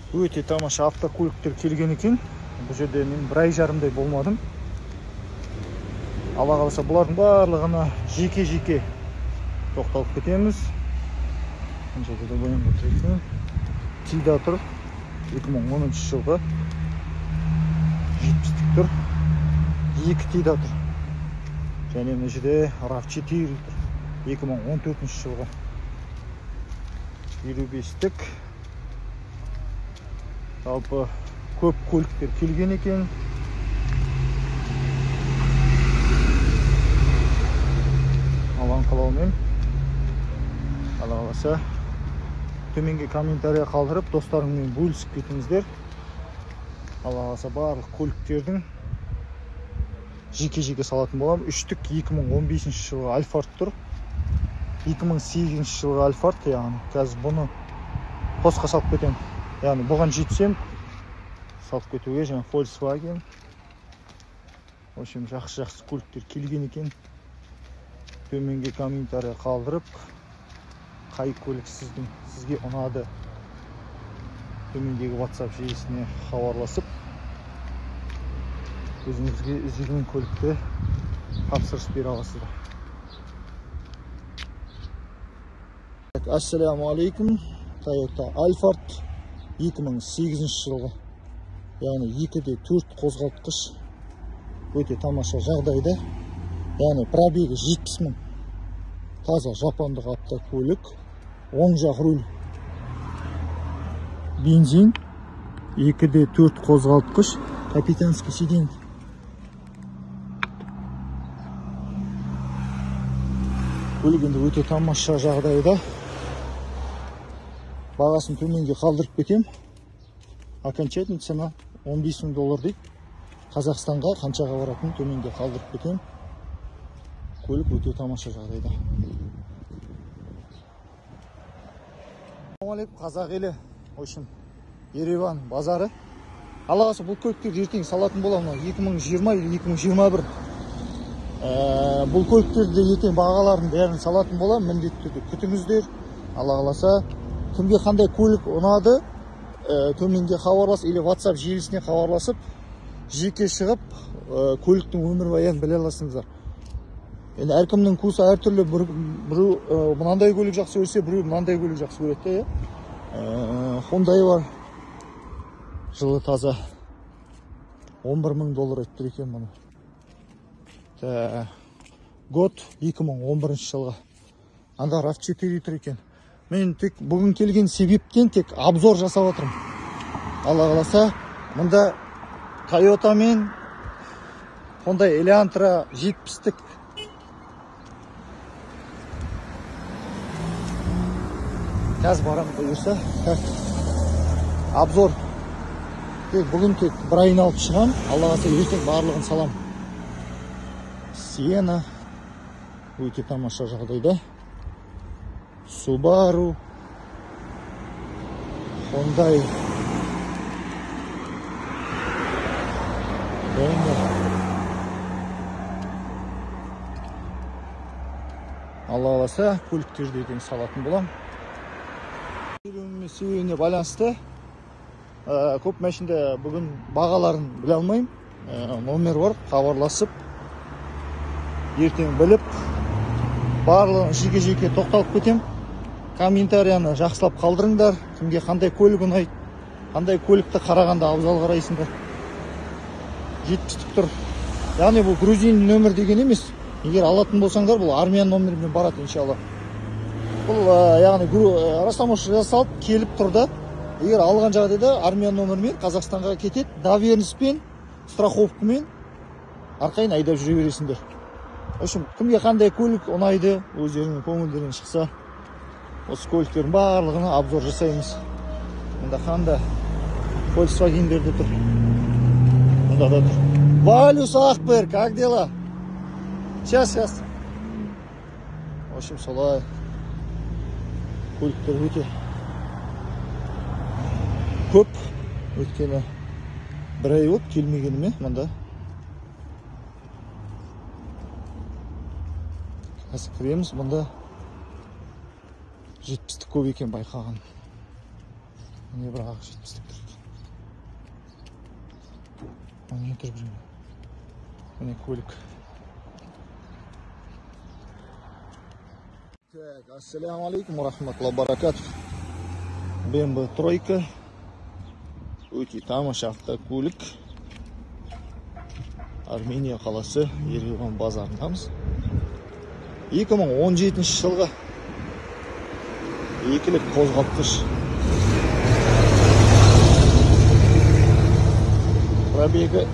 Өте тамаша автокөліктер келген екен. Бұл жерде мен бір ай жарымдай болмадым. Алла қаласа бұлардың барлығына жеке-жеке тоқталып кетеміз. Мына жерде де BMW тұр екен. Тида тұр. 2010 жылғы. 70-тік тұр. 2 Тида тұр. Және мына жерде RAV4 тұр. 2014 жылғы. 55-тік. Жалпы көп көліктер келген екен. Алланың қалауымен, Алла қаласа төменге комментария қалдырып, достарыңмен бөлісіп кетіңіздер. Алла қаласа барлық көліктердің жеке-жеке салатын боламын. Үштік 2015 жылғы Альфард тұр. 2008 жылғы Альфард, яғни қазір бұны қосқа салып кетемін. Яғни бұған жетсем салып кетуге, және Volkswagen. В общем, жақсы-жақсы көліктер келген екен. Төменге комментария қалдырып, қай көлік сізге ұнады, төмендегі WhatsApp желісіне хабарласып, өзіңізге іздеген көлікті тапсырыс бере аласыздар. Ассаламу алейкум. Toyota Alphard 2008 жылғы, яғни 2.4 қозғалтқыш, өте тамаша жағдайда, яғни пробегі 70 мың, таза жапондық автокөлік, оң жақ руль, бензин, 2.4 қозғалтқыш, капитанский сиденье. Көлік енді өте тамаша жағдайда. Бағасын төменге қалдырып кетем. Окончательный цена 15 мың доллар дейді. Қазақстанға қаншаға баратынын төменге қалдырып кетем. Көлік өте тамаша жағдайда. Ассалаумағалейкум, қазақ елі. В общем, Ереван базары. Алла қаласа бұл көліктерді ертең салатын боламын. 2020 или 2021. Бұл көліктерді ертең бағаларын бәрін салатын боламын. Міндетті түрде күтіңіздер. Алла қаласа кімге қандай көлік ұнады, төменге хабарлас или WhatsApp желісіне хабарласып, жеке шығып, көліктің өмірбаянын біле аласыңыздар. Енді әркімнің вкусы әртүрлі, біреу мынандай көлік жақсы көрсе, біреу мынандай көлік жақсы көреді де, иә. Hyundai бар. Жылы таза. 11 мың доллар айтып тұр екен бұны. Год 2011 жылғы. Анда RAV4 тұр екен. Мен тек бүгін келген себептен тек обзор жасап отырмын. Алла қаласа, мұнда Toyota мен Hyundai Elantra 70-тік. Қазір барамын бұйырса. Обзор. Тек бүгін тек бір айналып шығам. Алла қаласа ертең барлығын салам. Sienna өте тамаша жағдайда. Subaru, Hyundai, BMW. Алла қаласа көліктерді ертең салатын боламын. Себебіне байланысты көп машинада бүгін бағаларын біле алмаймын. Номер бар, хабарласып ертең біліп, барлығын жеке-жеке тоқталып кетем. Комментарияны жақсылап қалдырыңдар. Кімге қандай көлік ұнайды, қандай көлікті қарағанда абзал қарайсыңдар. 70-тік тұр. Яғни бұл грузин нөмір деген емес. Егер алатын болсаңдар, бұл армян нөмірімен барады иншалла. Бұл яғни растаможка жасалып келіп тұр да. Егер алған жағдайда армян нөмірімен Қазақстанға кетеді, доверенностьпен, страховкамен арқайын айдап жүре бересіңдер. В общем, кімге қандай көлік ұнайды, өздерінің көңілдерінен шықса, осы көліктердің барлығына обзор жасаймыз. Мұнда қандай Volkswagen'дер де тұр. Мұнда да тұр. Валюс Ахпер, как дела? Сейчас, сейчас. В общем, солай. Көліктер өте көп. Өйткені бір ай болды келмегеніме мұнда. Қазір кіреміз, мұнда 70-тік көп екен байқаған. Не бір ақ 70 деп тұр. Не тұр бір. Міне көлік. Так, ассаляму алейкум, рахматулла баракатух. BMW тройка. Өте тамаша автокөлік. Армения қаласы Ереван базарындамыз. 2017 жылғы екілік қозғалтқыш. Пробегі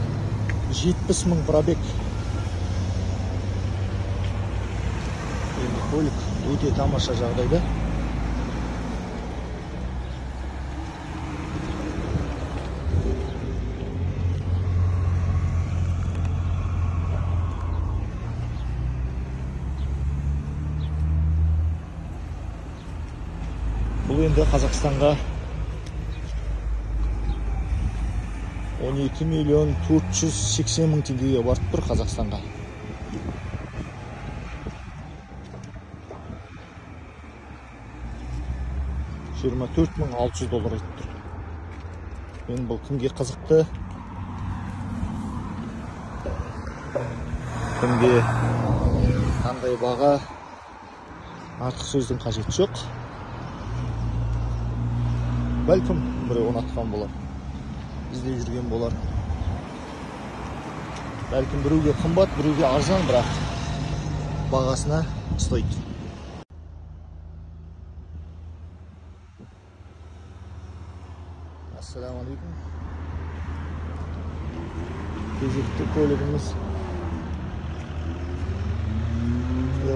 70 мың пробег. Енді көлік өте тамаша жағдайда. Бұл енді Қазақстанға 12 миллион 480 мың теңгеге барып тұр Қазақстанға. $24 600 доллар айтып тұр. Енді бұл кімге қызықты? Кімге қандай баға? Артық сөздің қажеті жоқ. Бәлкім біреу ұнатқан болар, іздеп жүрген болар. Бәлкім біреуге қымбат, біреуге арзан, бірақ бағасына стоит. Ассаламу алейкум. Кезекті көлігіміз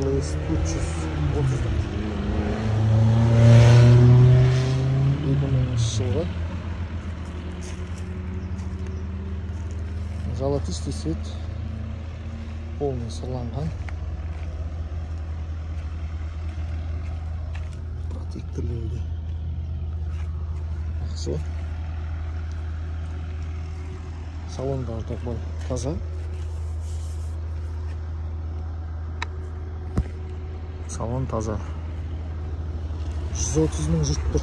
LS 330. 2000 жылғы. Золотистый цвет, полный сырланған. Протекторлері де жақсы. Салондары да таза. Салон таза. 130 мың жүріп тұр.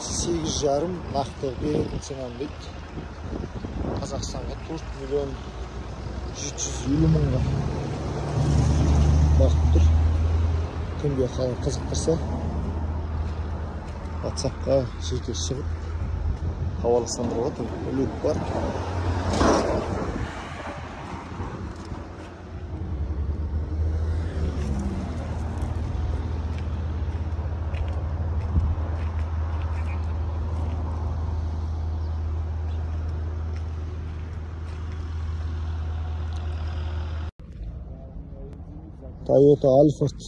8,5 нақты беретін ценам дейді. Қазақстанға 4 миллион 750 мыңға барып тұр. Кімге халық қызықтырса, WhatsApp-қа жеке шығып хабарластандыруға люк бар. Toyota Alphard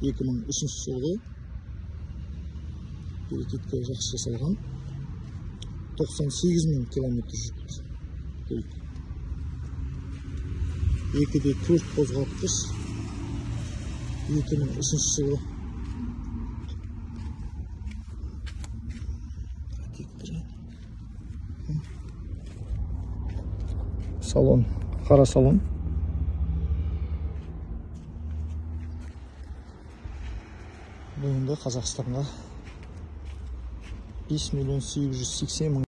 2003 жылғы. Перекидка жақсы жасалған. 98 мың километр жүріпті. 2,4 қозғалтқыш. 2003 жылғы. Салон, қара салон. Бұл енді Қазақстанға 5 миллион 880 мың